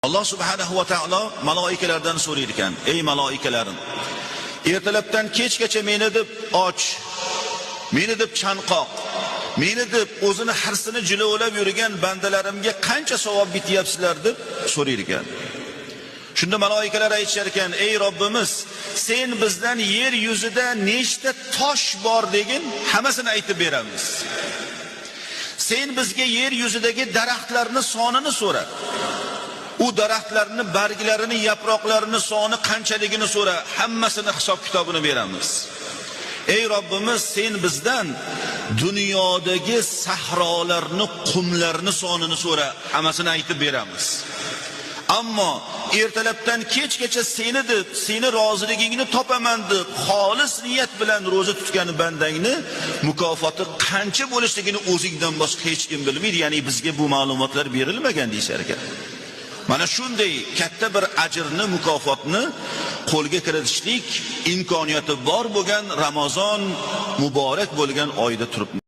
Alloh subhanahu va taolo maloikalardan so'raydi ekan: "Ey maloikalarim, ertalabdan kechgacha meni deb och, meni deb chanqoq, meni deb o'zini hirsini jilovlab yurgan bandalarimga qancha savob bityapsizlar?" deb so'raydi ekan. Shunda maloikalar aytishar ekan: "Ey Robbimiz, sen bizdan yer yuzida nechta tosh bor degin, hammasini aytib beramiz. Sen bizga yer yuzidagi daraxtlarni sonini so'ra. U daraxtlarni barglarini, yaproqlarini soni qanchaligini so'ra, hammasini hisob kitobini beramiz. Ey Robbimiz, sen bizdan dunyodagi sahrolarni, qumlarni sonini so'ra, hammasini aytib beramiz. Ammo ertalabdan kechgacha seni deb, seni roziligingni topaman deb xolis niyat bilan ro'za tutgan bandangni mukofoti qancha bo'lishligini o'zingdan boshqa hech kim bilmaydi, ya'ni bizga bu ma'lumotlar berilmagan" deyishar ekan. Mana shunday katta bir ajrni, mukofotni qo'lga kiritishlik imkoniyati bor bo'lgan Ramazon muborak bo'lgan oyda turibmiz.